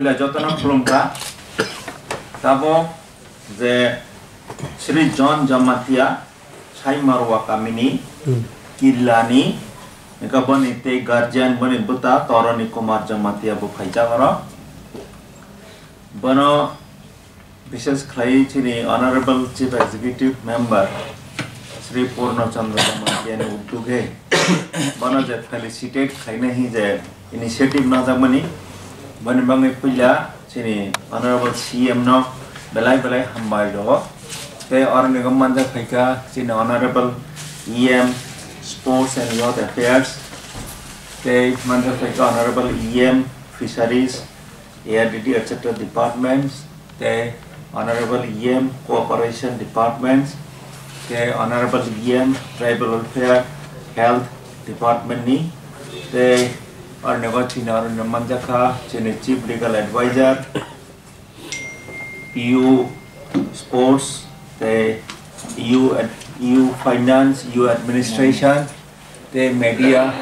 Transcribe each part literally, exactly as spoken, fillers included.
Jotono khulumkha. Tabok je Sri John Jamatia, Saimarwa kamini, Killani, eka boni tei guardian boni bwta Toroni Kumar Jamatia bo phaijak oro. Bono bishes khlai chini Honorable Chief Executive Member Sri Purno Chandra Jamatia ni uddog he bono je felicitate khlaina hi je initiative najakmani, boni bagwi puila chini Honorable C M no belai belai hambai rwo. Tei oroni go manjak phaikha chini Honorable E M Sports and Youth Affairs, tei manjak phaikha Honorable E M Fisheries, A R D D, et cetera departments, tei Honorable E M Cooperation Departments, tei Honorable E M Tribal Welfare Health Department ni, tei oroni go chini oroni manjakha chini Chief Legal Advisor, E U Sports, tei E U ad-, E U Finance, E U Administration, tei media,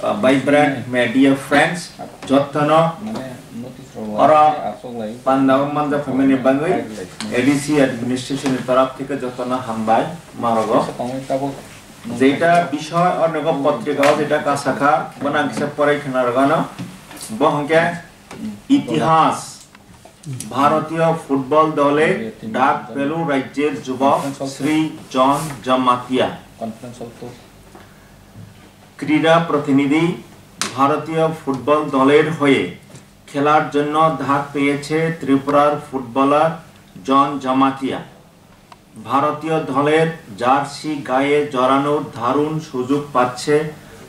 uh, vibrant media friends, jotono oro pandao manjak phaimani bagwi A D C administration ni taraf theke jotono hambai marogo. Jeta bishoy oroni go potrika o jeta kasakha, bono ang kisa porai khna rwgano. Bo hwnkhe ইতিহাস, ভারতীয় ফুটবল দলে ডাক পেল রাজ্যের যুবক শ্রী জন জমাতিয়া। ক্রীড়া প্রতিনিধি, ভারতীয় ফুটবল দলের হয়ে খেলার জন্য ডাক পেয়েছে ত্রিপুরার ফুটবলার জন জমাতিয়া। ভারতীয় দলের জার্সি গায়ে জড়ানোর দারুণ সুযোগ পাচ্ছে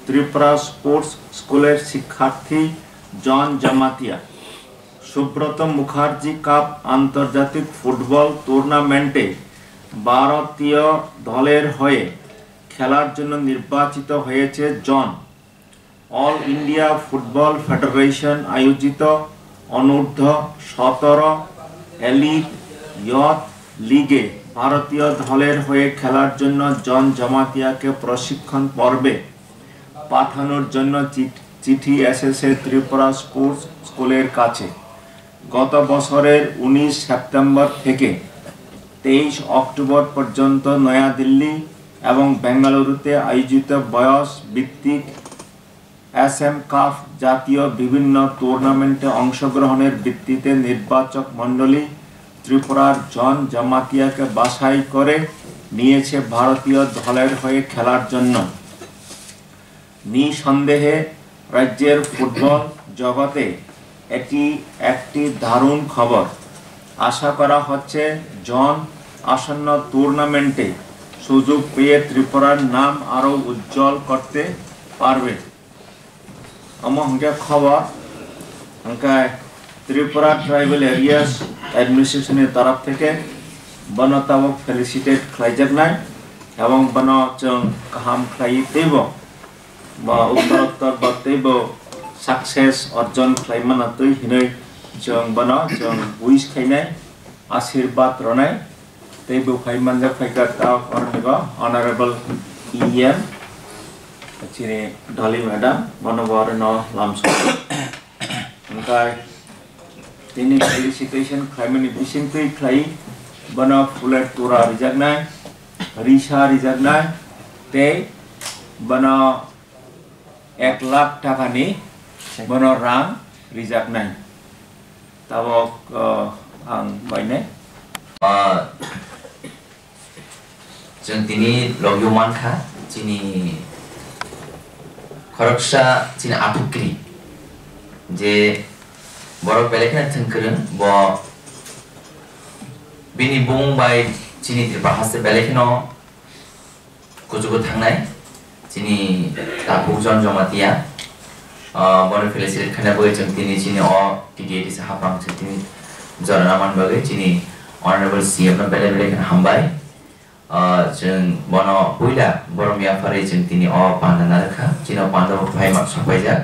ত্রিপুরা স্পোর্টস স্কুলের শিক্ষার্থী জন জমাতিয়া। সুব্রত মুখার্জি কাপ আন্তর্জাতিক ফুটবল টুর্নামেন্টে ভারতীয় দলের হয়ে খেলার জন্য নির্বাচিত হয়েছে জন। অল ইন্ডিয়া ফুটবল ফেডারেশন আয়োজিত অনূর্ধ্ব সতেরো এলিট ইয়থ লিগে ভারতীয় দলের হয়ে খেলার জন্য জন জমাতিয়াকে প্রশিক্ষণ পর্বে পাঠানোর জন্য চিঠ-, চিঠি এসেছে ত্রিপুরা স্পোর্টস স্কুলের কাছে। গত বছরের উনিশ সেপ্টেম্বর থেকে তেইশ অক্টোবর পর্যন্ত নয়াদিল্লি এবং বেঙ্গালুরুতে আয়োজিত বয়স ভিত্তিক এসএম কাপ জাতীয় বিভিন্ন টুর্নামেন্টে অংশগ্রহণের ভিত্তিতে নির্বাচক মণ্ডলী ত্রিপুরার জন জমাতিয়াকে বাছাই করে নিয়েছে ভারতীয় দলের হয়ে খেলার জন্য। নিঃসন্দেহে রাজ্যের ফুটবল জগতে এটি একটি দারুণ খবর। আশা করা হচ্ছে জন আসন্ন টুর্নামেন্টে সুযোগ পেয়ে ত্রিপুরার নাম আরও উজ্জ্বল করতে পারবে। Omo hwnkhe khobor, hwnkhe Tripura Tribal Areas Administration ni taraf theke bono tabok felicitate khlaijaknai, ebong bono chwng kaham khlaiwi teibo bo uttorottor bo teibo success orjon khlaimano twi hinwi chwng bono chwng wish khainai, ashirbad rwnai. Tei bo phai manjak phaikha ta oronigo Honorable E M chini Dolly Madam, bono bo orino lamsok. Hwnkhe tini felicitation khlaimani bisingtwi khlai bono phulai tura rijaknai, risa rijaknai, tei bono ek lakh takani bono rang rijaknai. Tabok, uh, ang bainai. Ah, chwng tini logio mankha, chini khoroksa chini aphukri, je borok belai kheno thwngkwrwng, bo bini bumung bai chini Tripura haste belai kheno kuchugo thangnai chini takhuk John Jamatia, ah, bono felicitate khaina bagwi chwng tini chini o T T A D C hapang chwng tini jorana man bagwi chini Honorable C M no belai belai kheno hambai. Ah, chwng bono puila borom yapharwi chwng tini o panda narwkha, chini o panda bo phai ma sokpaijak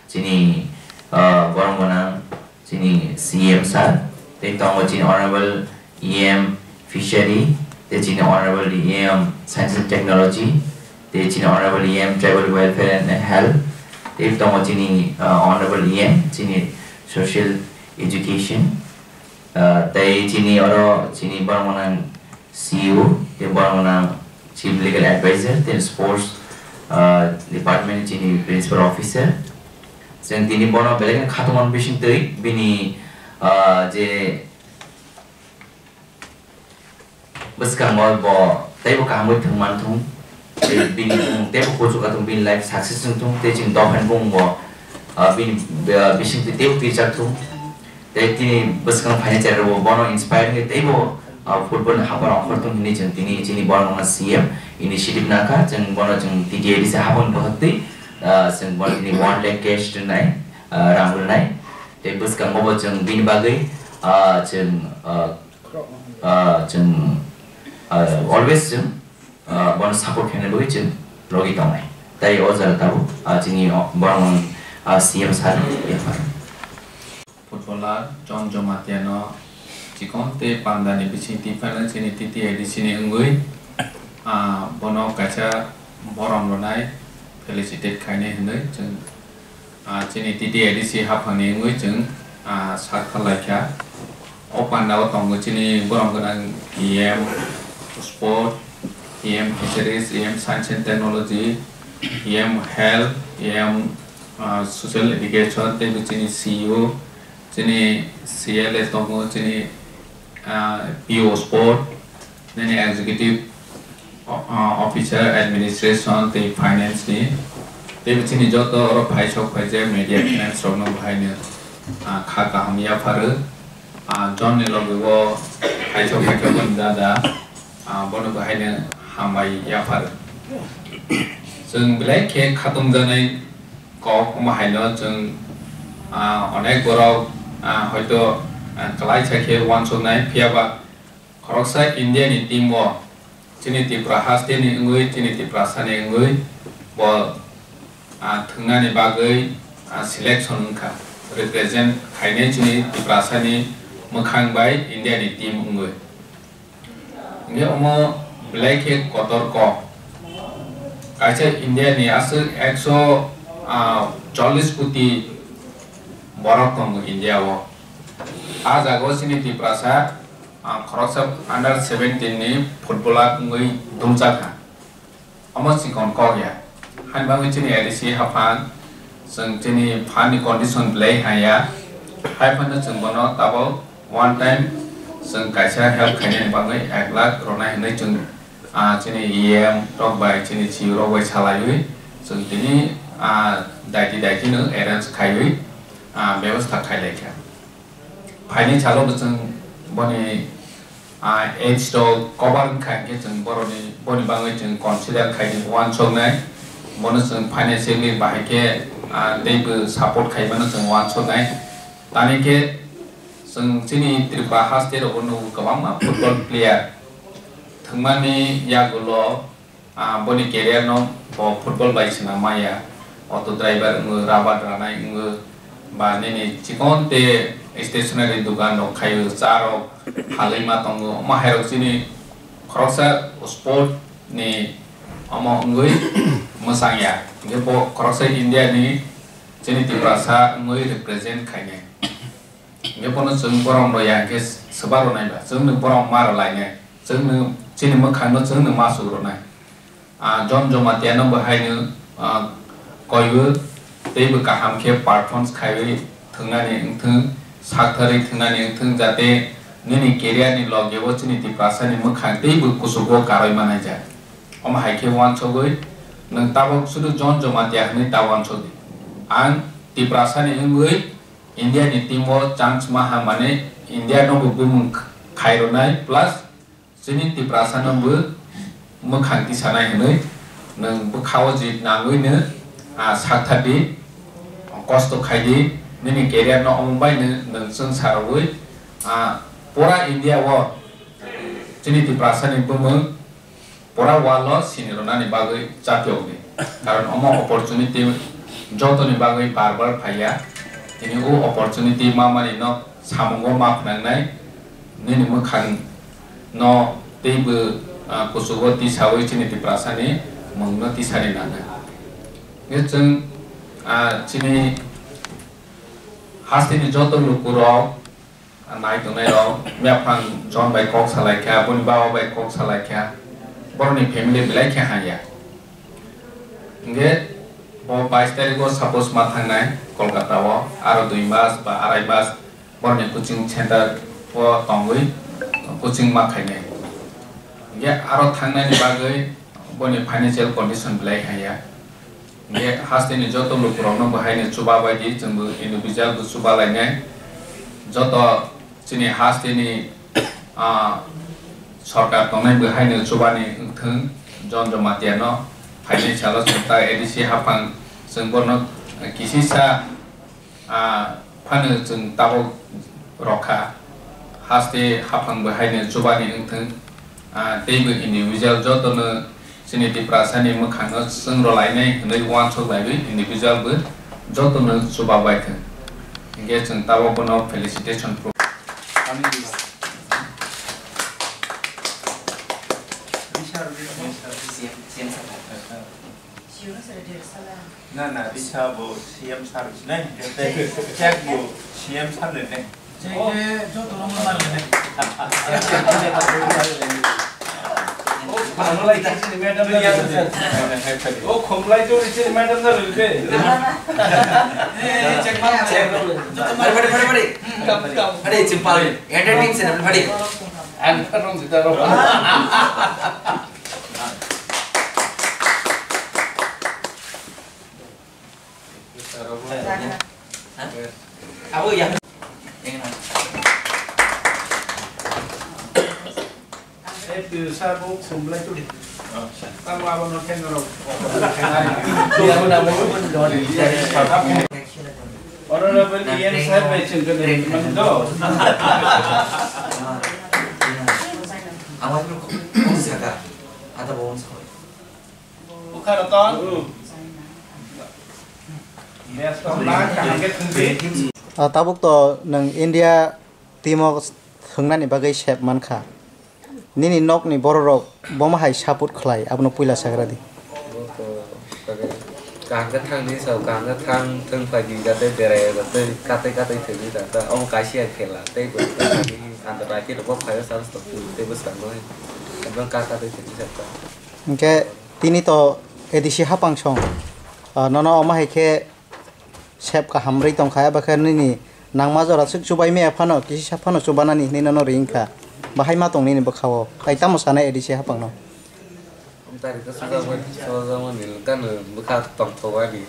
chini, ah, borom gwnang chini C M sir, tei tongo chini Honorable E M Fishery, tei chini Honorable E M Science and Technology, tei chini Honorable E M Tribal Welfare and Health, tei tongo chini, uh, Honorable E M chini Social Education, ah, tei chini oro chini borok nang C E O, tei borok nang Chief Legal Advisor, tei Sports, ah, Department chini Principal Officer. Chwng tini bono belai kheno khatungmani bisingtwi bini, ah, je bwskango bo teibo kaham bai thwng man thung, tei bini bumung teibo kuchuk thung, bini life success wng thung, tei chini dophani bumung bo, ah, bini, ah, bisingtwi teibo pirchak thung. Tei tini bwskang phainai cherairokbo bono inspire wngwi teibo, ah, football ni haphar ongkhor thung hinwi chwng tini chini borok wngkha C M initiative nakha, chwng bono chwng T T A D C haphang bohortwi, ah, chwng bono tini one lakh cash rwnai, ah, rang rwnai. Tei bwskango bo chwng bini bagwi, ah, chwng, ah, ah, chwng, ah, always chwng, ah, bono support khaina bagwi chwng logi tongnai. Tei o jaga tabuk, ah, chini o borok, ah, C M sir yaphar. Footballer John Jamatia no chikon tei panda ni bising twi phano chini T T A D C ni wngwi, ah, bono kaisa borom rwnai felicitate khainai hinwi chwng, ah, chini T T A D C haphang ni wngwi chwng, ah, sak kha lai kha. O panda o tongo chini borom gwnang E M Sport, E M Fisheries, E M Science and Technology, E M Health, E M, ah, Social Education, tei bo chini C E O, chini C L A tongo, chini, ah, P O Sport, nini Executive, ah, Officer, Administration tei Finance ni. Tei bo chini joto oro phaisok phaijak media friends rokno bahaino, ah, kha kaham yapharo. Ah, John ni logi o phaisok phaikha boni dada, ah, bono bahaino hambai yapharo. Chwng belai khe khatungjaknai kok, omo haino chwng, ah, onek borok, ah, hoito, ah, kwlaisa khe uansuknai, phiya ba khoroksa India ni team o chini Tripura haste ni wngwi, chini Tiprasa ni wngwi bo, ah, thwngnani bagwi, ah, selection wngkha, represent khainai chini Tiprasa ni mwkhang bai India ni team wngwi. Hingke omo belai khe kotor kok. Kaisa India ni aswk ekso, ah, chollish koti borok tongo India o. A jaga o chini Tiprasa, ah, khoroksa under seventeen ni footballer wngwi dumjakha. Omo chikon kok ya. Hani bagwi chini A D C haphang, chwng chini phan ni condition belai hai ya. Hai phano chwng bono tabok one time chwng kaisa help khainani bagwi ek lakh rwnai hinwi chwng, ah, chini E M rok bai chini C E O rok bai salaiwi chwng tini, ah, daiti daiti no arrange khaiwi, ah, bebostha khai lai kha. Phaini salo bo chwng boni, ah, age to cover wngkha, hinkhe chwng boroni, boni bagwi chwng consider khaidi uansuknai, bono chwng financially bahai khe, ah, teibo support khaimano chwng uansuknai. Tani khe chwng chini Tripura haste rogo nugo kwbangma football player thwngmani yagulo, ah, boni career no bo football bai swnam maya. Auto driver wngo, rubber ranai wngo, ba nini chikon te stationery dukan rok khaio, cha rok phalwi ma tongo. Omo hai rok chini khoroksa sport ni omo wngwi mwchang ya. Hinkhe bo khoroksa India ni chini Tiprasa wngwi represent khainai. Hinkhe bono chwng borom rw ya hinkhe swba rwnai ba, chwngno borom ma rwlainai, chwngno chini mwkhangno chwngno ma chuk rwnai. Ah, John Jamatia no bo haino, ah, koiwi teibo kaham khe performance khaiwi thwngnani wngthwng, saktharwi thwngnani wngthwng, jate nini career ni loge o chini Tiprasa ni mwkhang teibo kuchugo karwi manaijak. Omo hai khe uansugwi nwng tabok sudu John Jamatia hwnwi ta uansukdi. Ang Tiprasa ni wngwi India ni team o chance ma hamani India no bo bumung khai rwnai, plus chini Tiprasa no bo mwkhang tisanai hwnwi nwng bwkha o jit nangwi no, ah, sakthar di, kosto khai di, nini career no omo bai no nwng chwng sa rwui, ah, pura India o chini Tiprasa ni bumung pura world o sini rwnani bagwi chapyokdi. Karon omo opportunity jotoni bagwi bar bar phaiya. Tini o opportunity mamani no samungo ma phnangnai, nini mwkhang no teibo, ah, kuchugo tisawi chini Tiprasa ni mung no tisani nangnai. Hwnkhe chwng, ah, chini Hasteni joto lukurok, nai tongnairok, yaphang John bai kok salaikha, boni baba bai kok salaikha, borokni family belai khe hamya. Hingke bo bais tarikh o suppose ma thangnai Kolkata o, aro dui mas ba arai mas borokni coaching center o tongwi coaching ma khainai. Hingke aro thangnaini bagwi boni financial condition belai hamya. Hingke hasteni joto lukurokno bo haino chuba bai di, chwngbo individual bo chuba lainai. Joto chini hasteni, ah, sorkar tongnai bo haino chubani wngthwng, John Jamatia no phaini salo chwng ta A D C haphang chwng bono kisisa, ah, phano chwng tabok rokha. Haste haphang bo haino chubani wngthwng, ah, teibo individual jotono chini Tiprasani mwkhangno chwng rwlainai hwnwi uansuk laiwi individual bo jotono chuba baithwng. Hingke chwng tabok bono felicitation pro- Na, na, bisa bo C M sir nai, tei cake bo C M sir ni nai. Cake joto room mar nai. O khomlai to chini madam na rwdi. O khomlai to chini madam na rwdi. Eh, eh, cake mar, cake. Joto mar. Pare, pare, pare, pare. Kam, kam. Pare, chimpal. Entertain se na, pare. An, rong sita rong. Abo ya. Eh, pilsa bo khumlai tuli. Tamo abo no thengno. Honorable E M sir bai chwng khe nai man do. Abo no khum saka. Ada bo on sa. Bukha Raton. Best of luck, kaham khe thwngdi. Ah, tabuk to nwng India team o thwngnani bagwi sep mankha. Nini nokni bororok bomo hai support khlai, abono puila sagra di. Kaham khe thangdi sao, kaham khe thang, thwng phaidi, jate berai, jate katwi katwi thwngdi, jate omo kaisa ya khela, tei bo, anta bai khe rwbo phaio chance tong, tei bwskango, ekdom ka katwi thwngdi sakha. Hingke tini to A D C haphang song, ah, nono omo hai khe sep kaham rwi tongkha, eba khe nini nangma jora swk chubai maya phano, kisa phano chubanani hinwi nono ring kha. Bahai ma tong nini bwkha-o, tai tamo sanai A D C haphangno? Omo tari khe sujakmani, sujakmani gana bwkha tongthokmani.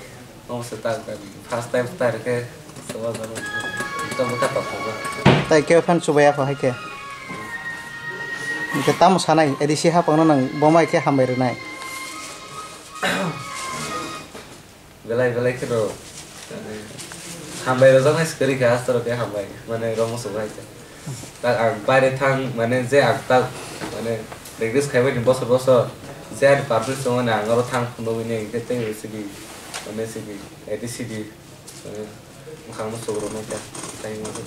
Omo se tak tak. First time tak khe sujakmani. Ito bwkha tongthokma. Tai khe phan chubaya kho hai khe. Hingke tamo sanai A D C haphangno nang bo mai khe hambai rwnai. Belai belai khe no. Hambai rwjaknai se kwrwi kha, astorok khe hambai. Mane romo subai khe. Tak ang baire thang, mane je ang tak, mane practice khaimani bosor bosor, je ani performance tongmani ang oro thang phunugwi nai, hwnkhe tei sidi, mane sidi, A D C di, mane mwkhang muchung rwno khe, tei mane.